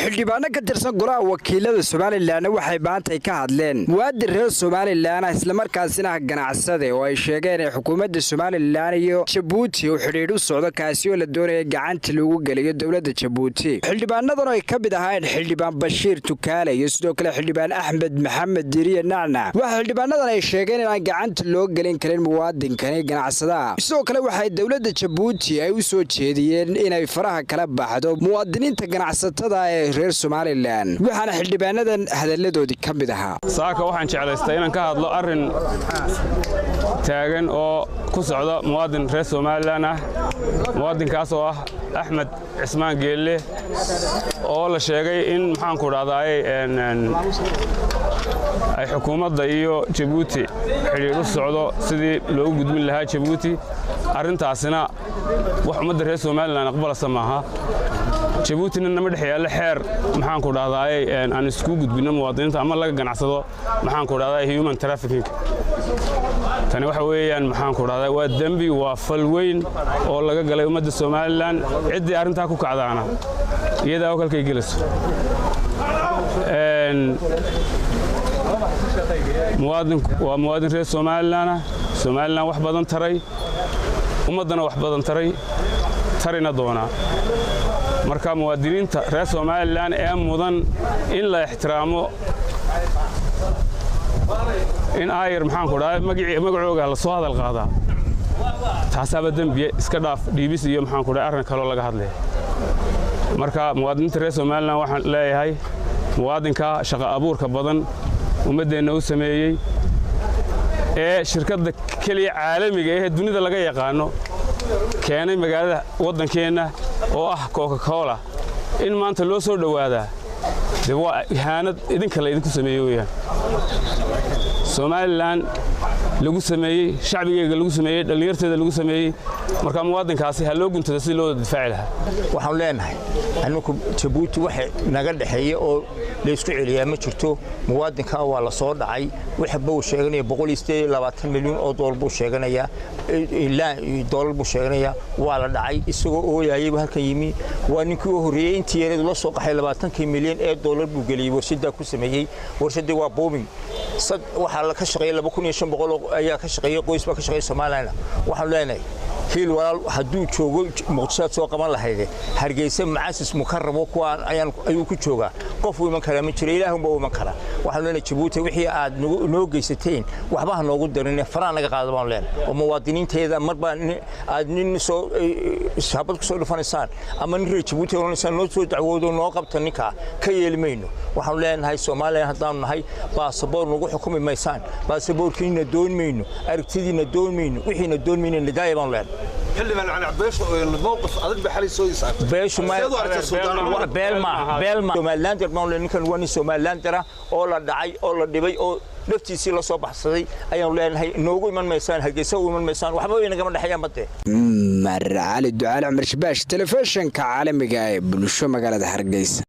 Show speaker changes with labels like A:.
A: Xildhibaano ka tirsan golaha wakiilada Somalilan waxay maantay ka hadleen muwaadin reer Somalilan, islamarkaasina ganacsade, oo ay sheegeen in xukuumadda Somalilan iyo Jabuuti uu xidhiidh u socdo, kaasi oo la doonaya gacanta lagu geliyo dowladda Jabuuti. Xildhibaanadan oo ay ka mid ahayn Xildhibaan Bashiir Tukaale iyo sidoo kale Xildhibaan Axmed Maxamed Diriye Nacnac, waxa xildhibaanadan ay sheegeen inaan gacanta loo gelin karin muwaadinkani ganacsadaha. Sidoo kale waxay dowladda Jabuuti ay u soo jeediyeen inay faraha kala baxdo muwaadiniinta ganacsatada ee reer Somalilan, waxaana xildhibaanadan hadalladoodii ka mid ahaa:
B: Saaka waxaan jeclaystay inaan ka hadlo arrin taagan oo ku socda muwaadin reer Somalilan ah, muwaadinkaas oo ah Axmed Cismaan Geelle, oo la sheegay in, maxaanku dhahdaay, ay xukuumadda iyo Jabuuti xidhiidh u socdo sidii loogu gudbin lahaa Jabuuti. Arrintaasina wax ummadda reer Somalilan aqbalasa maaha. Jabuutina nama dhex yaallo xeer, maxaanku dhahdaay, aan isku gudbinno muwaadiniinta ama laga ganacsado, maxaanku dhahdaay, human trafficking. Tani waxa weeyaan, maxaanku dhahdaa, waa dembi, waa fal weyn oo laga galay ummadda Somalilan. Ciddii arrintaa ku kacdaana iyadaa oo kalkay gelayso. Waa muwaadin reer Somalilanah, Somalilan wax badan taray, ummaddana wax badan taray, tarina doonaa. Marka muwaadiniinta reer Somalilan ee mudan in la ixtiraamo, in aayar, maxaanku dhahay, magacooga la soo hadal qaadaa, taasaaba dembiye iska dhaaf dhiibis iyo, maxaanku dhahay, arrin kaloo laga hadlaya. Marka muwaadiniinta reer Somalilan waxaan leeyahay, muwaadinka shaqa abuurka badan ummaddeenna u sameeyey ee shirkadda keliya caalamiga ee dunida laga yaqaano keenay magaalada waddankeenna oo ah Coca Cola, in maanta loo soo dhowaadaa de waa ihaanad idinka la idinku sameeyey weeyaan, Somalilan lagu sameeyey, shacbigeega lagu sameeyey, dhallinyarteeda lagu sameeyey. Marka muwaadinkaasi ha loo guntada sidii loo difaaci lahaa.
C: Waxaanu leenahay annagu Jabuuti waxa naga dhexeeya oo laysku celiyaa ma jirto. Muwaadinkaa waa la soo dhacay. Waxa buu sheeganaya 128 milyan oo doolar buu sheeganayaa, doolar buu sheeganayaa. Waa la dhacay, isagoo ooyayay buu halkan yimi. Waa ninkii u horreeyey intii yareed la soo qaxay. 20kii milyan ee doolar buu geliyey, warshadaa ku sameeyey. Warshadii waa booming. Waxaa ka shaqeeyay 2500 ayaa ka shaqeeyey, qoys baa ka shaqeeyay Somaliland. Waxaanu leenahay, hiil walaal hadduu joogo Muqdishoaad soo qaban lahayde. Hargeysa macasis mukarabo kuwaan ayuu ku joogaa. Qof u iman karaa ma jiro, ilaahunbaa u iman karaa. Waxaanu leenahay, Jabuuti wixii aad noo geysateen waxba ha noogu darine, faraha naga qaada baanu leenahay. Oo muwaadiniinteeda marba aad nin soo shaabad ku soo dhufanaysaan ama nin reer Jabuuti odhanaysaan noo soo dacwoodo, noo qabta ninkaa, ka yeeli mayno. Waxaanu leenahay, Soomaaliya haddaanu nahay, baasaboor nagu xukumi maysaan. Baasaboorkiina doon mayno, aragtidiina doon mayno, wixiina doon mayno, nadaaya baanu leenahay.
D: Xildhibaan Cali, beesha mowqif adag bay xalay soo isaartay.
C: Beeshu beelma beelma Somalilander baan leenahay. Ninkan waa nin Somalilander ah oo la dhacay oo la dhibay oo naftiisii la soo baxsaday ayaanu leenahay. Noogu iman maysaan Hargeysa, u iman maysaan, waxba inagama dhexeeyaan badee.
A: Cumar Cali Ducaale, Cumar Shabaash, telefishinka caalamiga ee Bulsho, magaalada Hargeysa.